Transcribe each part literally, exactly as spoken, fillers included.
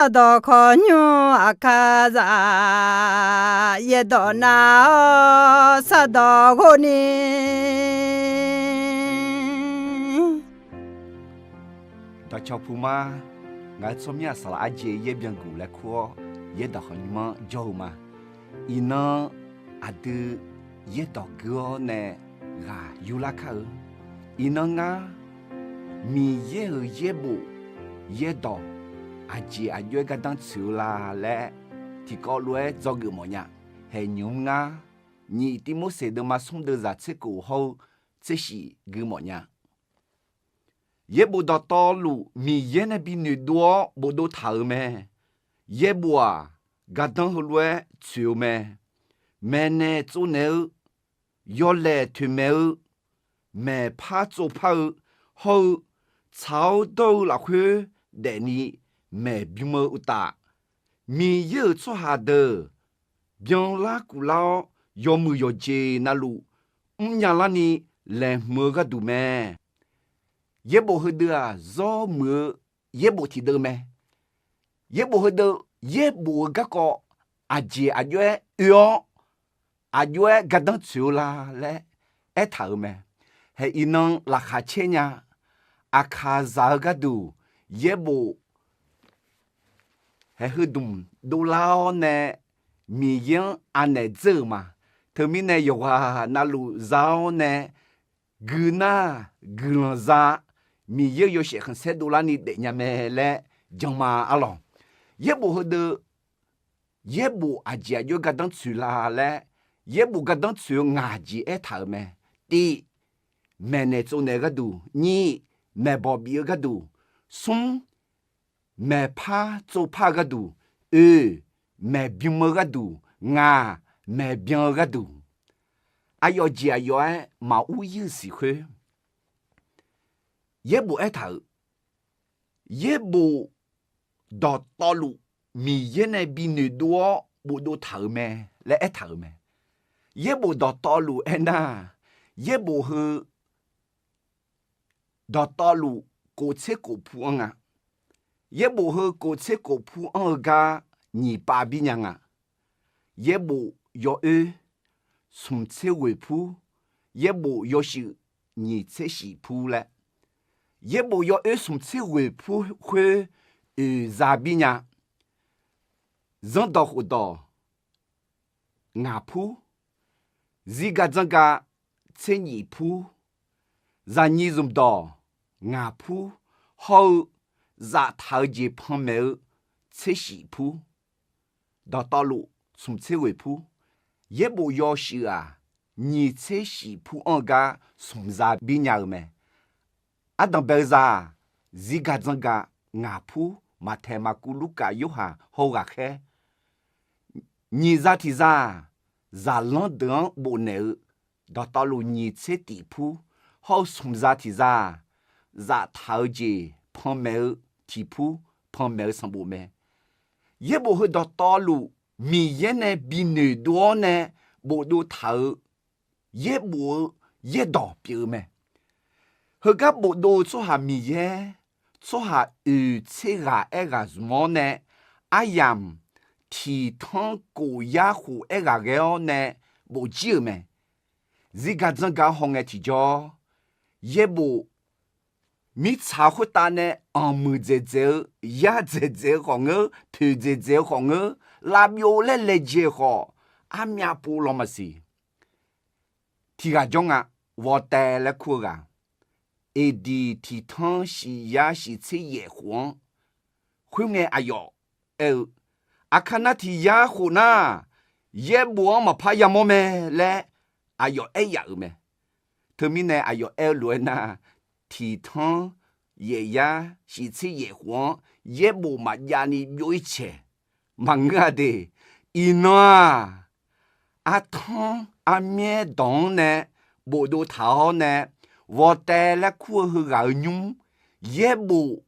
Sardawq khawqnymr Aqkaqzaq, yaerdawq nav-awr sardawq ghov ni. Dawqcawq puq ma. Ngaq-euq tsawrmyanr-aq, saqlaq Arjeq Yaerbyan Guq laer kur-awr, yaerdawq khawqnymr-anr jawr-eu ma. Iqnan aqdui yaerdawq gui-awr nae ghaq yurlar kar-eu. Iqnan ngar Miqyaer-euq yaerbof yaerdawq aqjeq aqjox-aer gardanr tsoeq-eu la laer tiqkawv lof-aer dzawgeuf mawfnya. Haeqnymq-mr ngar nyiq Tivmorseq deuvma smr deuvzaq tser khof hawr-eu tser shif gui mawfnya. Yaerbof dawqtawvluf Miqyaer nae bi noeqdov-awr bofdov taq-euq mae. Yaerbof-aq, gardanr heulof-aer tsoeq-eu mae. Maeqnaeq tsovnaeq-eu, yawlaeq toeqmaeq-eu, maeqpar tsovpar-eu, hawr-eu tsaq-awr dawr-eu lafkhoer daefni maeqbym-eu uqtaf, Miqyaer-euq tsawrhaq deuq byanlar kuvlar-awr, yawmuiq yawqjeq navluf mrnya larni laeqhmq-eu gharduq mae. Yaerbof heudeuq-aq, zawr muiq-eu yaerbof tiqdeuv mae. Yaerbof heudeuq, yaerbof-eu garkawv aqjeq aqjox-aer oe-awr, aqjox-aer gardanr tsoeq-eu la laer aertaq-euq mae. Haeq iqnan laqkhaq caer nya. Aqkaqzaq-eu gharduq yaerbof haeq heudmq dovlar-awr nae Miqyaer-anr anaeq dzeur-euq ma. Teumirnae yawqghaq navluf za-awr nae guiqnar guiqlanq za, Miqyaer-euq yawshaef khanqsaer dovlarni daefnya mae laer jan ma arlawq. Yaerbof heudeuq, yaerbof aqjeq aqjox-aer gardanr tsoeq la laer, yaerbof gardanr tsoeq-eu ngaq jeq aertaq-euq mae. Tiv, maeqnaeq tsovnaeq-eu gharduq. Nyiq, maeqbawq bif-eu gharduq. Smr, maeqpar tsovpar-eu gharduq. Oeq, maeqbym-eu gharduq. Ngaq, maeqbyan-eu gharduq. Aqyawf jeq aqyawf-aer maqur ir-eu siq khoer, yaerbof aertaq-euq, yaerbof dawqtawvluf Miqyaer nae bi noeqdov-awr bofdov taq-euq mae laer aertaq-euq mae. Yaerbof dawqtawvluf aernar, yaerbof heu dawqtawvluf kof tser kof pu anr nga. Yaerbof heu kof tser kof pu anr-eu gar nyiq pav bir nya nga. Yaerbof yawoer smq tser ghoeq pur, yaerbof yawshuif nyiq tser shif pur laer. Yaerbof yawoer smq tser ghoeq pur khoer oeq za bir nya. Zanrdawq khofdawq ngaq pur, zirgaq dzanrgaq tser nyif pur, zaqnyiq zmqdawq ngaq pur, hawr-eu zaftaq-eu jeq panmaeq-eu tser shif pur, dawqtawvluf smq tser ghoeq pur, yaerbof yawshuif-aq, nyiq tser shif pur anr-eu gar smq za bir nya-eu mae. Ardanq bae-eu za-aq, zirgaq dzanrgaq ngaq pur, Maqtaeq, Maqkuv, Lurkaf, Yorhaq hawr-eu ghaqkhaer. Nyiq za tiq za-aq, zaqlanr deuq-anr bofnaeq-eu dawqtawvluf nyiq tser tif pur, hawr-eu smq za tiq za-aq, zaftaq-eu jeq panmaeq-eu tiq pur, panmaeq-eu sanqbof mae. Yaerbof heu dawqtawvluf Miqyaer nae bi noeqdov-awr nae bofdov taq-euq yaerbof-eu yaerdawq pyeuf-eu mae. Heugar bofdov-eu tsawrhaq Miqyaer, tsawrhaq oeq tser ghaq aerghaq zmq-awr nae, aryamq tiq tanr kof yar khof aerghaq ghae-awr nae bofjir-euq mae. Zirgaq dzanrgaq hawngae tiqjawr, yaerbof mirtsaq khoertav nae anqmuiq dzaeqdzaeq-eu, yar dzaeqdzaeq-eu khawf ngeur, poeq dzaeqdzaeq-eu khawf ngeur, lavbyov laer laejae-eu khawf, armyav pov law maqsiq. Tiq ghaq jawr nga, Ghawqtaev laer kur-eu ghaq, eqdiq tiq tanr shif yar shif tser yaef khof-anr, khoerngae aqyawf aer-eu, Aqkaq nar tiq yar khof nar, yaerbof-anr maqpar yamawr mae laer aqyawf aer yaf-euq mae. Teumirnae aqyawf aer-eu lof-aer nar, tiq tanr yaef yar shif tser yaef khof-anr yaerbof maqjavni byov-ir caeq. Maqngeur-a de. Iqnan-aq, artanr armyaer dawq-anr nae bofdov taq-awr nae, Ghawqtaev laer kur-eu heughaq-euq nymr, yaerbof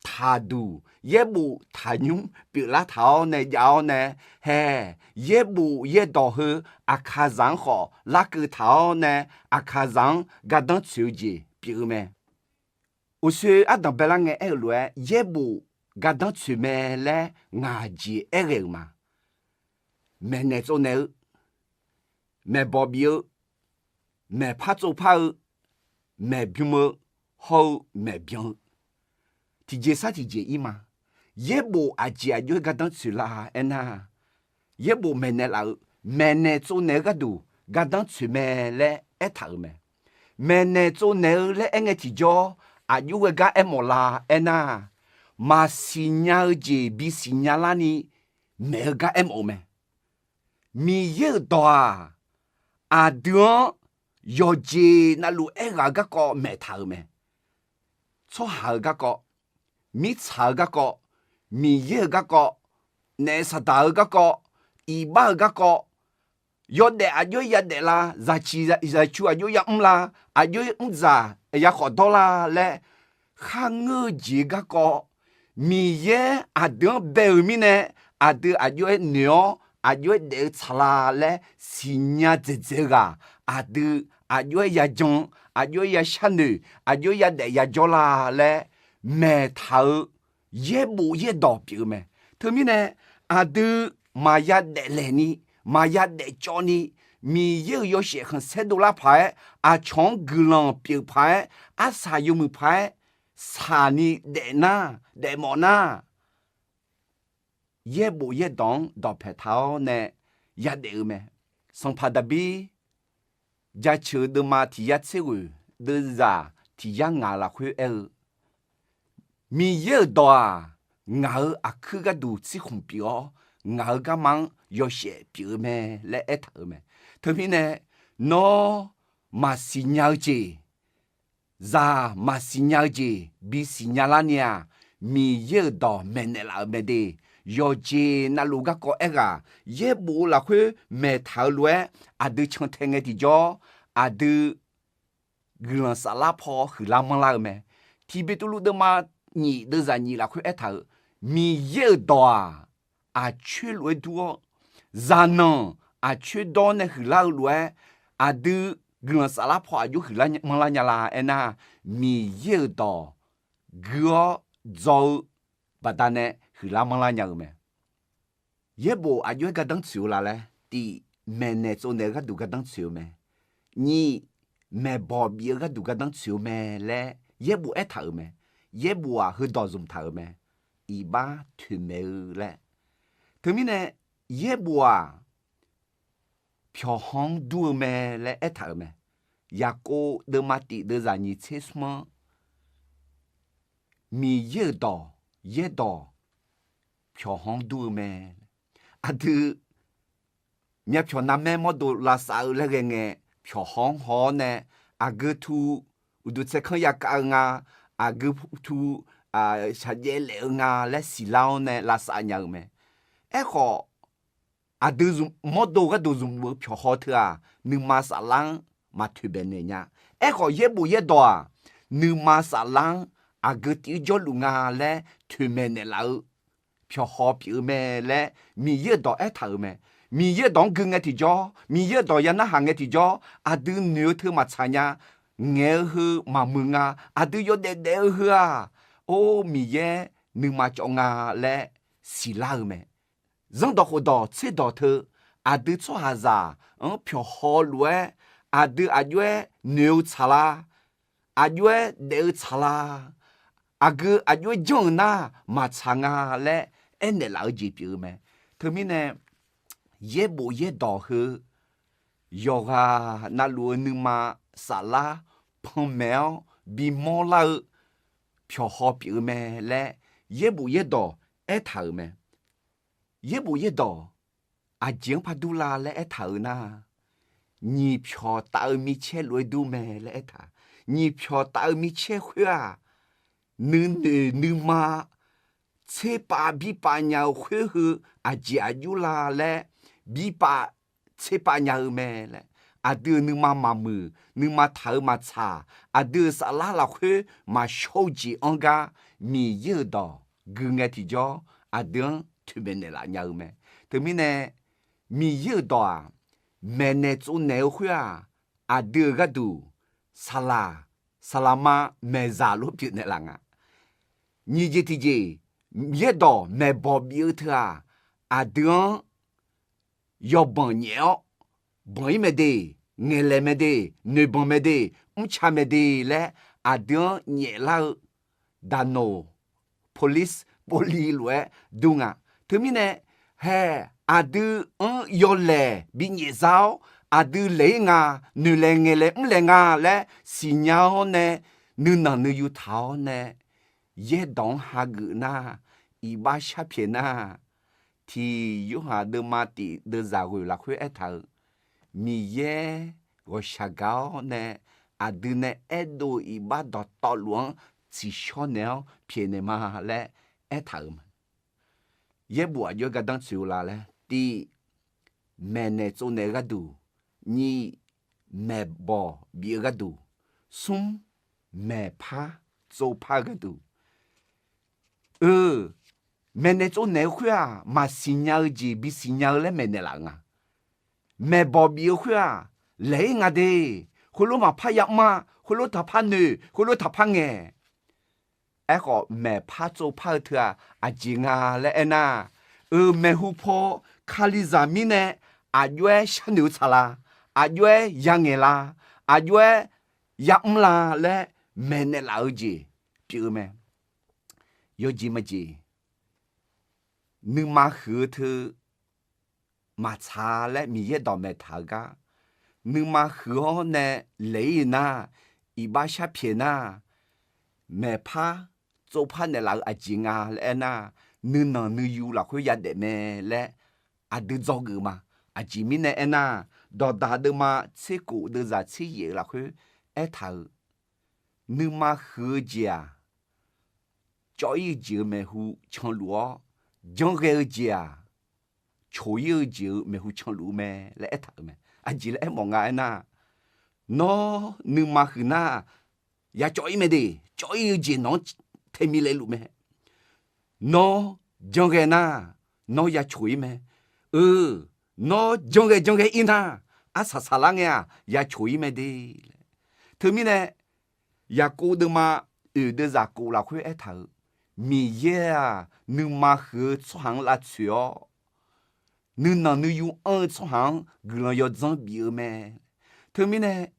taqduq yaerbof taqnymr pyeuflar taq-awr nae jav-awr nae, hae, yaerbof yaerdawq heu Aqkaqzaq-anr khawf larkeuv taq-awr nae, Aqkaqzaq-anr gardanr tsoeq-eu jeq pyeuf-eu mae. Uqshoe ardanq baelar ngae aer-eu lof-aer, yaerbof gardanr tsoeq mae laer ngaq jeq aerghae-euq ma. Maeqnaeq tsovnaeq-eu, maeqbawq bif-eu, maeqpar tsovpar-eu, maeqbym-eu, hawr-eu maeqbyan-eu, tiqjeq sar tiqjeq ir ma. Yaerbof aqjeq aqjox-aer gardanr tsoeq lar aernar, yaerbof maeqnaeq laf-eu, maeqnaeq tsovnaeq-eu gharduq gardanr tsoeq mae laer aertaq-euq mae. Maeqnaeq tsovnaeq-eu laer aerngae tiqjawr, aqjox ghae gar aermawf la aernar, maqsiq nya-eu jeq bisiq nya larni maeq-eu gar aermawf-eu mae. Miqyaer-euq dawq-aq, aqdui-anr yawqjeq navluf aerghaq-eu garkawv maeqtaq-euq mae. Tsawrhaq-euq garkawv, mirtsaq-euq garkawv, Miqyaer-euq garkawv, naef saqdaq-euq garkawv, iqbax-euq garkawv, yawdaef aqjox-aer yadaef la, zaqciq zaqcu aqjox-aer yamr la, aqjox-aer mrdzaq yakhawf dawr la laer, kharngeur-eu jeq garkawv, Miqyaer aqdui-anr bae-euq mirnae, aqdui aqjox-aer noeq-awr aqjox-aer daef-eu tsaq la laer siqnya dzaeqdzaeq-eu ghaq, aqdui aqjox-aer yajan, aqjox-aer yasharnoeq, aqjox-aer yadaef yajawr la laer maeqtaq-eu yaerbof yaerdawq pyeuf-eu mae. Teumirnae aqdui maqya daeflaeq ni, maqya daefcawv ni, Miqyaer-euq yawshaef khanqsaer dovlar paq-aer, aqcawq-anr guiqlanq pyeuf paq-aer, arsaq yawmuiq paq-aer saqni daef nar, daefmawf nar, yaerbof yaerdawq-anr dawqpaeq taq-awr nae yadaef-eu mae. Sanqpaq Daqbir jaceuq-eu deuvma tiq yar tser ghoeq deuvzaq tiq yar ngaq lafkhoer aer-eu, Miqyaer-euq dawq-aq, ngaq-euq aqkuir gharduq tsirkhmq pyeuf-awr, ngaq-euq garma-anr yawshaef pyeuf-eu mae laer aertaq-euq mae. Teumirnae nawr maqsiq nya-eu jeq, zaq maqsiq nya-eu jeq bisiq nya larni-aq, Miqyaer-euq dawq maeqnaeq laf-euq mae de. Yawqjeq navluf garkawv aerghaq yaerbof-eu lafkhoer maeqtaq-eu lof-aer aqdui cantae ngae tiqjawr, aqdui guiqlanq saflar paw huiqlar manrlar-eu mae. Tiqbeqtuvluv deuvma nyif deuvzaq nyif lafkhoer aertaq-euq, Miqyaer-euq dawq-aq, aqcoer lof-aer dur-awr, zaqnanq aqcoer dawr nae huiqlar-eu lof-aer, aqdui guiqlanq saflar paw aqjox huiqlar manrlar nya la aernar, Miqyaer-euq dawq gui-awr dzaw-eu baqdanae huiqlar manrlar nya-eu mae. Yaerbof aqjox-aer gardanr tsoeq-eu la laer, tiq, maeqnaeq tsovnaeq-eu gharduq gardanr tsoeq-eu mae. Nyiq, maeqbawq bif-eu gharduq gardanr tsoeq-eu mae laer yaerbof aertaq-euq mae. Yaerbof-aq heudawq zmqtaq-euq mae. Iqbax toeqmaeq-eu laer. Teumirnae yaerbof-aq, pyawqhaw-anr dur-eu mae laer aertaq-euq mae. Yaqkov deuvma tif deuvzaq nyiq tser smr-anr, Miqyaer-euq dawq, yaerdawq pyawqhaw-anr dur-eu mae. Aqdui myavpyawq narmaer mawrdo lavsav-eu laer ghae ngae, pyawqhaw-anr haw-awr nae, aqgeu tu uqduq tsaerkanr yakav-eu nga, aqgeu tu shaqjaev laef-eu nga laer siqlar-awr nae lavsav nya-eu mae. Aerkhawf, aqdui mawrdo gharduq zmq-eu pyawqhaw teu-aq, nuima saflar-anr maq toeqmaeq naeq nya. Aerkhawf, yaerbof yaerdawq-aq, nuima saflar-anr aqgeu tiv-ir jawrluf nga laer toeqmaeq naeqlaf-eu pyawqhaw pyeuf-eu mae laer Miqyaer-euq dawq aertaq-euq mae. Miqyaer-euq dawq-anr gui ngae tiqjawr, Miqyaer-euq dawq ya narhaq ngae tiqjawr, aqdui noeq-eu teu maqtsaq nya. Ngaeq-eu heu maqmuiq nga. Aqdui yawdaef daef-eu heu-aq, or Miqyaer nuima cawv nga laer siqlar-eu mae. Zanrdawq khofdawq tserdawq teu, aqdui tsawrhaqzaq-anr pyawqhaw lof-aer, aqdui aqjox-aer noeq-eu tsaqlar, aqjox-aer daef-eu tsaqlar, aqgeu aqjox-aer janr-eu nar maqtsaq nga laer aernaeq laf-eu jeq pyeuf-eu mae. Teumirnae yaerbof yaerdawq heu yawqghaq navluf-eu nuima saflar panmaeq-awr bimawr lar-eu pyawqhaw pyeuf-eu mae laer yaerbof yaerdawq aertaq-euq mae. Yaerbof yaerdawq aqjeq-anr par dur la laer aertaq-euq nar, nyiq pyawq taf-eu micaer lof-aer dur mae laer aertaq. Nyiq pyawq taf-eu micaer khoer-aq, nuinoeq nuima tserpav birpav nya-eu khoer heu aqjeq aqjox la laer birpav tserpav nya-eu mae laer, aqdui-euq nuima maqmuiq, nuima taq-eu maqtsaq, aqdui-euq saflar lafkhoer maqshawr-eu jeq-anr gar Miqyaer-euq dawq gui ngae tiqjawr, aqdui-anr toeqmaeq naeqlaf nya-eu mae. Teumirnae Miqyaer-euq dawq-aq, maeqnaeq tsovnaeq-eu khoer-aq, aqdui-euq gharduq saqlaq, saqlaqma maeqzaq lof pyeufnaeq laf nga. Nyiq jeq tiqjeq, yaerdawq maeqbawq bif-eu teu-aq, aqdui-anr yawbanq nyaef-awr, banq-ir mae de, ngaeqlaeq mae de, noeqbanq mae de, mrca mae de laer aqdui-anr nyaeflar-eu daqnoq, police, 玻璃 lof-aer dur nga. Teumirnae, hae, aqdui-anr yawlaeq bi nyaefzar-awr, aqdui laeq-ir nga, noeqlaeq ngaeqlaeq mrlaeq nga laer siqnya-awr nae, nuinanq nuiyu taq-awr nae, yaerdawq-anr hageuf nar, iqbax sharpyaeq nar, tiq Yorhaq deuvma tiq deuvzaq ghoeq lafkhoer aertaq-euq, Miqyaer ghawqshaq gaq-awr nae aqdui nae aerdov-eu iqbax dawqtawvluf-anr tsiqshawr naeq-awr pyaeqnaeq ma laer aertaq-euq ma. Yaerbof aqjox-aer gardanr tsoeq-eu la laer, tiq, maeqnaeq tsovnaeq-eu gharduq, nyiq, maeqbawq bif-eu gharduq, smr, maeqpar tsovpar-eu gharduq. Eur, maeqnaeq tsovnaeq-eu khoer-aq, maqsiq nya-eu jeq bisiq nya-eu laer maeqnaeq laf-eu nga. Maeqbawq bif-eu khoer-aq, laeq-ir nga de, khoerlof maqpar yamr-a, khoerlof taqpar noeq, khoerlof taqpar ngaeq. Aerkhawf, maeqpar tsovpar-eu teu-aq, aqjeq nga laer aernar, euq maeqhu paw Kalizaq mirnae aqjox-aer sharnoeq-eu tsaq la, aqjox-aer yangaeq la, aqjox-aer yamr la laer maeqnaeq laf-eu jeq pyeuf-eu mae. Yawjeq majeq, nuima huiq-eu teu maqtsaq laer Miqyaer dawq maeqtaq-eu gar, nuima huiq-awr nae laeq-ir nar, iqbax sharpyaeq nar, maeqpar tsovpar naeqlaf-eu aqjeq nga laer aernar, nuinanq nuiyu lafkhoer yadaef mae laer aqdui dzawgeuf ma. Aqjeq mirnae aernar, Dawqdaq deuvma tser kof deuvzaq tser yaef-eu lafkhoer aertaq-euq, nuima huiq-eu jeq-aq, cawv-ir-eu jeq-euq maeqhu canluf-awr, janrghae-eu jeq-aq, coq-ir-eu jeq-euq maeqhu canluf-eu mae laer aertaq-euq mae. Aqjeq laer aermawf nga aernar, nawr nuima huiq nar, ya cawv-ir mae de, cawv-ir-eu jeq nawq-anr taemiq laeqluf mae. Nawr janrghae nar, nawr ya coq-ir mae. Eur, nawr janrghae janrghae-ir nar, arsaq saqlar ngae-aq, ya coq-ir mae de laer. Teumirnae, Yaqkov deuvma oeq deuvzaq kof lafkhoer aertaq-euq, Miqyaer-aq, nuima huiq-eu tsawrhaq-anr lavtsoeq-awr, nuinanq nuiyu anr-eu tsawrhaq-anr guiqlanq yawdzanr bif-eu mae. Teumirnae,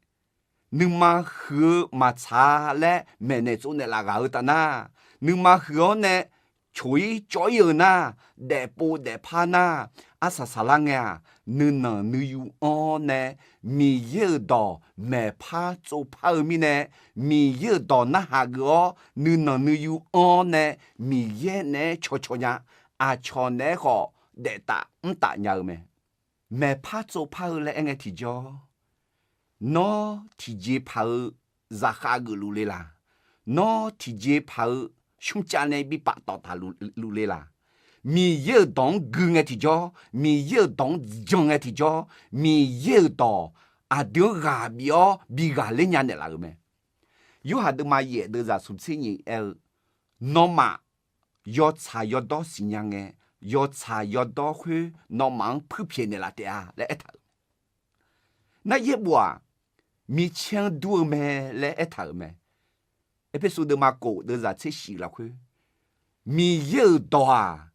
nuima huiq-eu maqtsaq laer maeqnaeq tsovnaeq laf ghaq-eu taf nar, nuima huiq-awr nae coq-ir cawv-ir-euq nar, daefpov daefpar nar, arsaq saqlar ngae-aq, nuinanq nuiyu anr-awr nae Miqyaer-euq dawq maeqpar tsovpar-eu mirnae, Miqyaer-euq dawq narhaq geuf-awr nuinanq nuiyu anr-awr nae Miqyaer naeq-aer cawqcawq nya, aqcawq naeq-aer khawf daeftaf mrtaf nya-eu mae. Maeqpar tsovpar-eu laer aer ngae tiqjawr, nawr tiqjeqpaq-eu zaqkhav geufluf le laq? Nawr tiqjeqpaq-eu shmrcav nae bi paftawf taqluf le laq? Miqyaer-euq dawq-anr gui ngae tiqjawr, Miqyaer-euq dawq-anr jan ngae tiqjawr, Miqyaer-euq dawq aqdui-anr ghaq bif-awr bi ghaqler nya naeqlaf-euq mae. Yorhaq deuvma yaef deuvzaq smq tser nyiq aer-eu, nawmaf yawtsaq yawdawr siqnya ngae, yawtsaq yawdawr khoer nawmaf-anr puirpyaeq naeqlaf taef-a laer aertaq-euq mae. Nar yaerbof-aq, micaer-anr dur-eu mae laer aertaq-euq mae. Erpersu deuvma kof deuvzaq tser shif lafkhoer, Miqyaer-euq dawq-aq,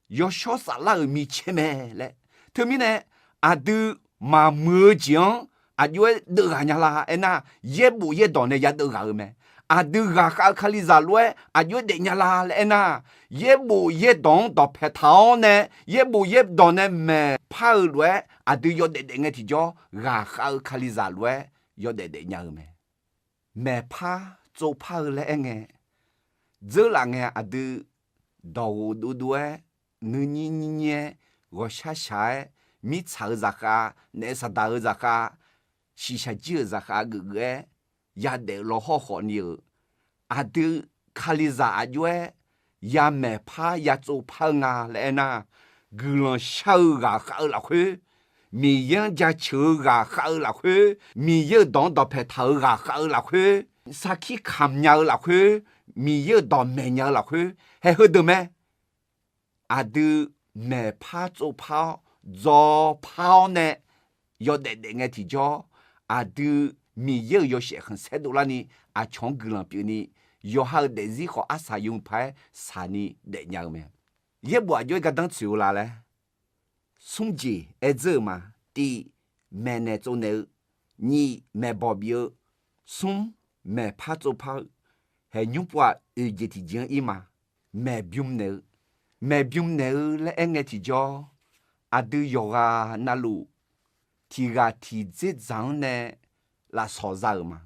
yawshawr saflar-euq micaer mae laer. Teumirnae, aqdui maqmuiq-eu jeq-anr aqjox-aer deuvghaq nya la aernar, yaerbof yaerdawq nae yadeuv ghaq-eu mae. Aqdui ghaqkhav-eu Kalizaq lof-aer aqjox-aer daefnya la laer aernar, yaerbof yaerdawq-anr dawqpae taq-awr nae, yaerbof yaerdawq nae maeqpar-eu lof-aer aqdui yawdaef daef ngae tiqjawr, ghaqkhav-eu Kalizaq lof-aer yawdaef daefnya-eu mae. Maeqpar tsovpar-eu laer aer ngae, dzeurlaf ngae aqdui dawqghof dovdov-aer, nuinyir nyirnyir-aer, ghawqshar shaq-aer, mirtsaq-eu zaqkhav, naef saqdaq-eu zaqkhav, shiqshaq jir-euq zaqkhav geufgeuf-aer yadaef-eu lawhawr khawfni-euq, aqdui Kalizaq aqjox-aer yamaeqpar yatsovpar-eu nga laer aernar, guiqlanq shar-eu ghaqkhav-eu lafkhoer, Miqyaer-anr jaceuq-eu ghaqkhav-eu lafkhoer, Miqyaer-euq dawq-anr dawqpae taq-euq ghaqkhav-eu lafkhoer, sarkir kamq nya-eu lafkhoer, Miqyaer-euq dawq maeq nya-eu lafkhoer, hae heudeuq mae. Aqdui maeqpar tsovpar-awr, dzawpar-awr nae yawdaef daef ngae tiqjawr, aqdui Miqyaer-euq yawshaef khanqsaer dovlarni aqcawq-anr guiqlanq pyeufni, yawqha-euq daefzir khawf arsaq yawmuiq paq-aer saqni daefnya-eu mae. Yaerbof aqjox-aer gardanr tsoeq-eu la laer, smr jeq aer dzeur-eu ma. Tif, maeqnaeq tsovnaeq-eu. Nyif, maeqbawq bif-eu. Smr, maeqpar tsovpar-eu. Haeqnymr pov-aq, oeq jeq tiqjeq-anr ir ma. Maeqbym naeq-eu. Maeqbym naeq-eu laer aerngae tiqjawr, aqdui yawqghaq navluf tiqghaq tiqdzer dzaq-anr nae lafsawq za-euq ma.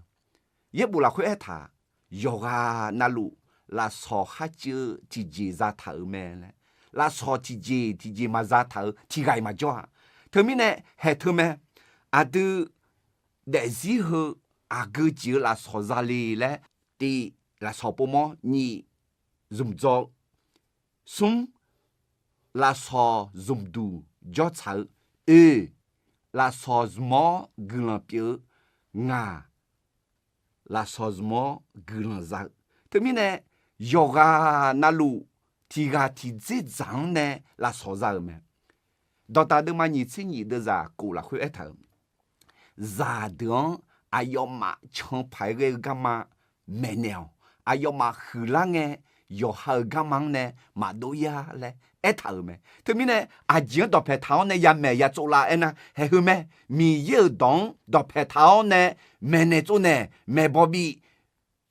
Yaerbof lafkhoer aertaq, yawqghaq navluf lafsawq kharcuiv-eu tiqjeq zataq-euq mae laer, lafsawq tiqjeq tiqjeq maqza taq-eu tiqghaq-iq maqjawr-a. Teumirnae haeq teu mae, aqdui daefzir heu aqgeu jeq-eu lafsawq za le laer, tif, lafsawq povmawr. Nyif, zmqdzaw-eu. Smr, lafsawq zmqduq jawrtsaq-eu. Oeq, lafsawq zmq-awr guiqlanq pyeuf-eu. Ngaq, lafsawq zmq-awr guiqlanq za-eu. Teumirnae yawqghaq navluf tiqghaq tiqdzer dzaq-anr nae lafsawq za-euq mae. Dawqdaq deuvma nyiq tser nyiq deuvzaq kof lafkhoer aertaq-euq, zaqdeuq-anr aqyawfmaf can paq-aer ghae-eu garma maeqnaeq-awq. Aqyawfmaf huiqlar ngae, yawqha-euq garma-anr nae maqdov ya laer aertaq-euq mae. Teumirnae aqjeq-anr dawqpaeq taq-awr nae yamaeq ya tsovlav aernar, haeq heu mae. Miqyaer-euq dawq-anr dawqpaeq taq-awr nae maeqnaeq tsovnaeq, maeqbawq bif,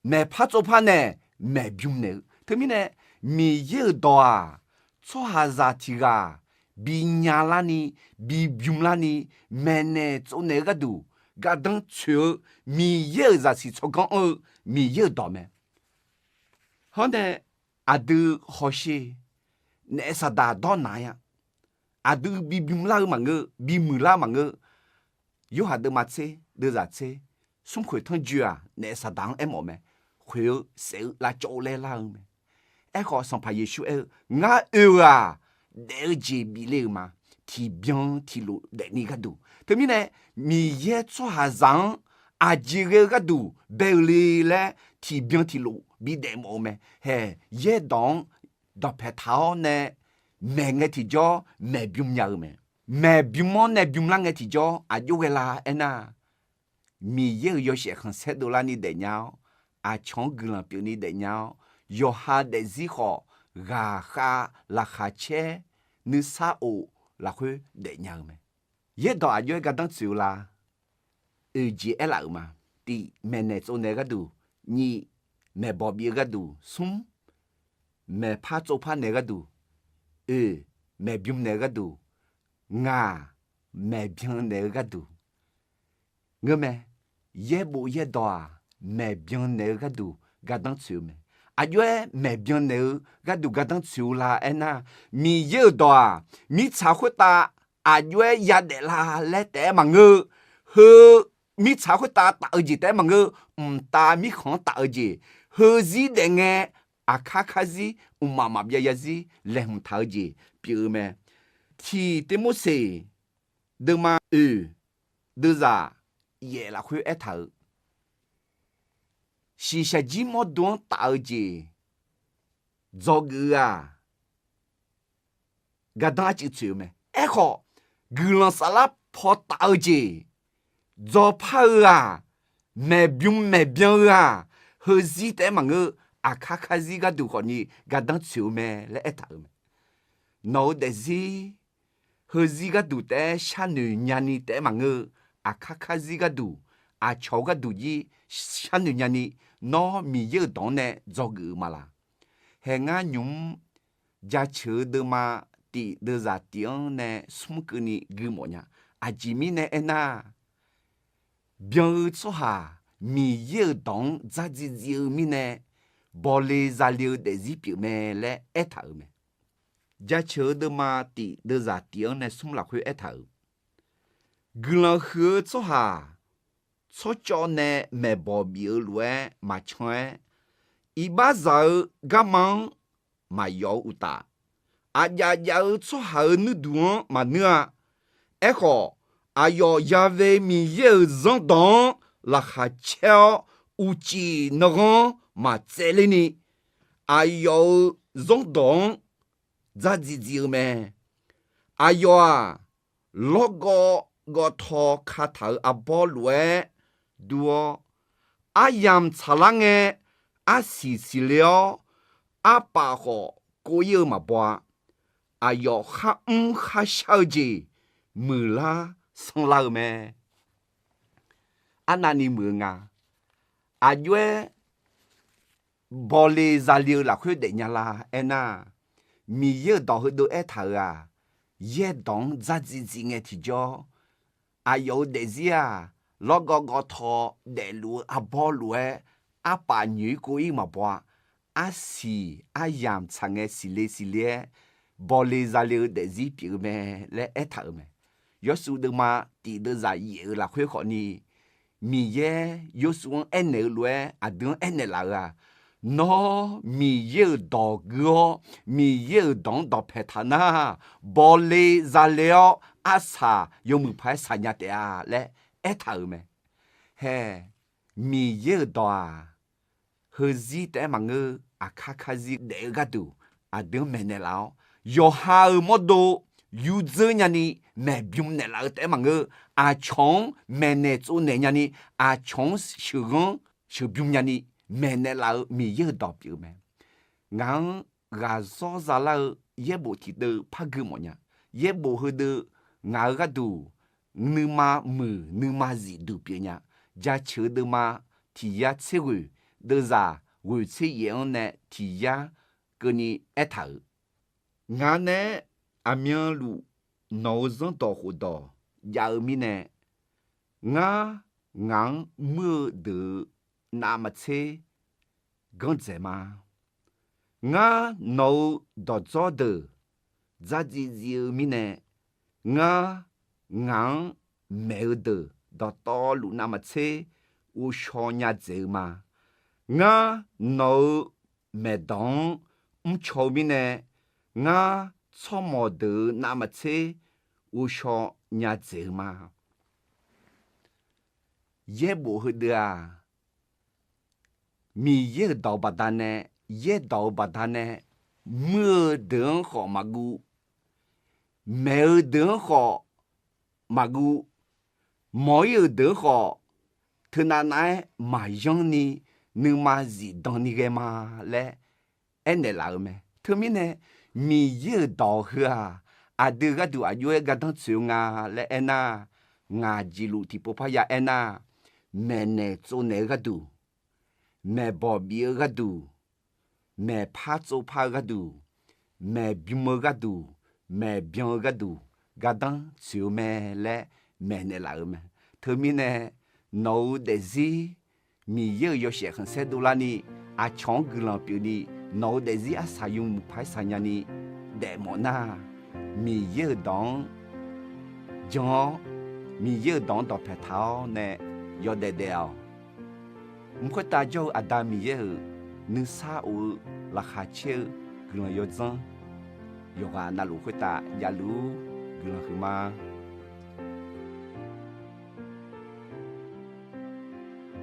maeqpar tsovpar naeq, maeqbym naeq-eu. Teumirnae Miqyaer-euq dawq-aq, tsawrhaqzaq tiqghaq binya larni, bibym larni, maeqnaeq tsovnaeq-eu gharduq gardanr tsoeq-eu, Miqyaer-euq zaqsiq tsawrganr anr-eu Miqyaer-euq dawq mae. Hawr nae aqdui hawsher, naef saqdaq dawrnaq-a. Aqdui bibym lar-eu maqngeur, bimuiq lar-eu maqngeur. Yorhaq deuvma tser deuvzaq tser, smrkhoeq tanrjoe-aq naef saqdaq-anr aermawf mae. Khoeq-eu saef-eu lavcawv-eu laer lar-eu mae. Aerkhawf Sanqpaq Yeqsur aer-eu, Ngar oe-eu-aq, daef-eu jeq bif le-euq ma. Tiqbyan tiqlof daefni gharduq. Teumirnae Miqyaer tsawrhaqzaq-anr aqjeq ghae-eu gharduq bae-eu le laer tiqbyan tiqlof bidaef mawf-eu mae. Haeq yaerdawq-anr dawqpaeq taq-awr nae maeq ngae tiqjawr maeqbym nya-eu mae. Maeqbym-awr nae bymlar ngae tiqjawr aqjox ghae la aernar, Miqyaer-euq yawshaef khanqsaer dovlarni daefnya-awr, aqcawq-anr guiqlanq pyeufni daefnya-awr, yawqha daefzir khawf ghaqkhav laqkhaq caer nuisar of lafkhoer daefnya-eu mae. Yaerdawq aqjox-aer gardanr tsoeq-eu la? Oeq jeq aerlaf-euq ma. Tif, maeqnaeq tsovnaeq-eu gharduq. Nyiq, maeqbawq bif-eu gharduq. Smr, maeqpar tsovpar naeq-eu gharduq. Oeq, maeqbym naeq-eu gharduq. Ngaq, maeqbyan naeq-eu gharduq. Ngeurmae, yaerbof yaerdawq-aq, maeqbyan naeq-eu gharduq gardanr tsoeq-eu mae. Aqjox-aer maeqbyan naeq-eu gharduq gardanr tsoeq-eu la aernar, Miqyaer-euq dawq-aq, mirtsaq khoertav aqjox-aer yadaef la laer taef-aer maqngeur-eu, heu mirtsaq khoertav taf-eu jeq taef-aer maqngeur, mqtav mirkhanq-anr taf-eu jeq, heuzir daef ngae, aqkar karzir, mqmaq maqbyav yarzir laeqhmq taq-eu jeq pyeuf-eu mae. Tiq Tirmorseq deuvma oeq deuvzaq yaef lafkhoer aertaq-euq, shiqshaq jir mawrdo-anr taf-eu jeq dzawgeuf-eu-aq, gardanr arcuiv tsoeq-eu mae. Aerkhawf, guiqlanq saflar paw taf-eu jeq dzawpar-eu-aq, maeqbym maeqbyan-eu-aq, heuzir taef-aer maqngeur, aqkar karzir gharduq khawfni gardanr tsoeq-eu mae laer aertaq-euq mae. Nawq-eu daefzir heuzir gharduq taef-aer sharnoeq nyani taef-aer maqngeur-eu, aqkar karzir gharduq, aqcawq-eu gharduq jir sharnoeq nyani, nawr Miqyaer-euq dawq-anr nae dzawgeuf-eu ma laq? Hae ngar nymq-mr jaceuq-eu deuvma tif deuvzaq tif-anr nae smr keuvni gui mawf nya. Aqjeq mirnae aernar, byan-eu tsawrhaq Miqyaer-euq dawq-anr dzardziv dziv-eu mirnae, bawle zale-eu daefzir pyeuf mae laer aertaq-euq mae. Jaceuq-eu deuvma tif deuvzaq tif-anr nae smr lafkhoer aertaq-euq, guiqlanq huiq-eu tsawrhaq tsawrcawv nae maeqbawq bif-eu lof-aer maqcan-aer, iqbaxzaq-eu garma-anr maqyawf-eu uqtaf, aqjav jav-eu tsawrhaq-euq nuirduq-anr maqnuir-a. Aerkhawf, aqyawf yave Miqyaer-euq zanrdawq-anr laqkhaq caer-awr, uqcif nanghanr maqtsaevler ni, aqyawf-euq zanrdawq-anr dzardziv dziv-eu mae. Aqyawf-aq, lawrgawv gawvtaw kataq-euq arbawr lof-aer dur-awr, aryamq tsaqlar ngae, arsiq siqle-awr, arpaf khawf kov-ir-eu maqbaw-a. Aqyawf kharmr kharshar-eu jeq muiqlar sanrlar-eu mae. Arnavni muiq-eu nga. Aqjox-aer bawle zale-eu lafkhoer daefnya la aernar, Miqyaer-euq dawq heudeuv aertaq-euq-aq, yaerdawq-anr dzardziv dziv ngae tiqjawr, aqyawf-euq daefzir-aq, lawrgawv gawv taw daefluf-eu arbawr lof-aer, arpaf nyoeq-ir kov-ir maqbaw-a. Arsiq aryamq tsaq ngae siqle siqle-aer, bawle zale-eu daefzir pyeuf-eu mae laer aertaq-euq mae. Yawshuif deuvma tiq deuvzaq yaef-eu lafkhoer khawfni, Miqyaer Yawshuif-anr aernaeq-eu lof-aer aqdui-anr aernaeq laf-euq-aq, Nawr Miqyaer-euq dawq gui-awr, Miqyaer-euq dawq-anr dawqpaeq taq nar, bawle zale-awr arsaq yawmuiq paq-aer saqnya taef-a laer aertaq-euq mae. Hae, Miqyaer-euq dawq-aq, heuzir taef-aer maqngeur, aqkar karzir daef-eu gharduq aqdui-anr maeqnaeq laf-awr, yawqha-euq mawrdo yurdzeur nyani maeqbym naeqlaf-eu taef-aer maqngeur, aqcawq-anr maeqnaeq tsovnaeq nyani, aqcawq-anr sheuqghanr sheuqbym nyani maeqnaeq laf-eu Miqyaer-euq dawq pyeuf-eu mae. Ngaq-anr ghaqzawr zalar-eu yaerbof tiqdeuv par gui mawfnya. Yaerbof heudeuv ngaq-euq gharduq nuima muiq nuima zif duq pyeufnya. Jaceuq-eu deuvma tiq yar tser ghoeq, deuvzaq ghoeq tser yaef-anr nae tiq yar keuvni aertaq-euq, Ngaq naeq-aer aqmyanluf nawq-euq zanrdawq khofdawq jav-eu mirnae, ngar ngaq-anr muir-eu deuq-euq navmaqtser ganrdzaeq ma. Ngar nawq-euq dawqdzawr deuq dzardziv dziv-eu mirnae, ngar ngaq-anr maeq-eu deuq dawqtawvluf navmaqtser ghovshaw nya dzaeq-eu ma. Ngar nawq-euq maeqdawq-anr mrcaw-eu mirnae, ngar tsawrmawq deuq-euq navmaqtser ghovshaw nya dzaeq-eu ma. Yaerbof heudeuv-aq, Miqyaer-euq dawq baqdanae, yaerdawq-eu baqdanae, muir-eu deuq-anr khawf maqguv, maeq-eu deuq-anr khawf maqguv, mawq-ir-euq deuq-anr khawf teunav nav-aer maqyanr ni nuima zifdan ni ghae ma laer aernaeq laf-eu mae. Teumirnae, Miqyaer-euq dawq heu-aq, aqdui gharduq aqjox-aer gardanr tsoeq-eu nga laer aernar, ngaq jeqluf tiqpov parya aernar, maeqnaeq tsovnaeq-eu gharduq, maeqbawq bif-eu gharduq, maeqpar tsovpar-eu gharduq, maeqbym-eu gharduq, maeqbyan-eu gharduq, gardanr tsoeq-eu mae laer maeqnaeq laf-eu mae. Teumirnae, nawq-euq daefzir Miqyaer-euq yawshaef khanqsaer dovlarni, aqcawq-anr guiqlanq pyeufni, nawq-euq daefzir arsaq yawmuiq paq-aer saqnya ni daefmawf nar, Miqyaer-euq dawq-anr jan-awr, Miqyaer-euq dawq-anr dawqpaeq taq-awr nae yawdaef daef-awq. Mq khoertav jawr-eu Aqda Miqyaer-euq nuisar of-eu laqkhaq caer-eu guiqlanq yawdzanr yawqghaq navluf khoertav javluf-ur. Guiqlanq huiqma.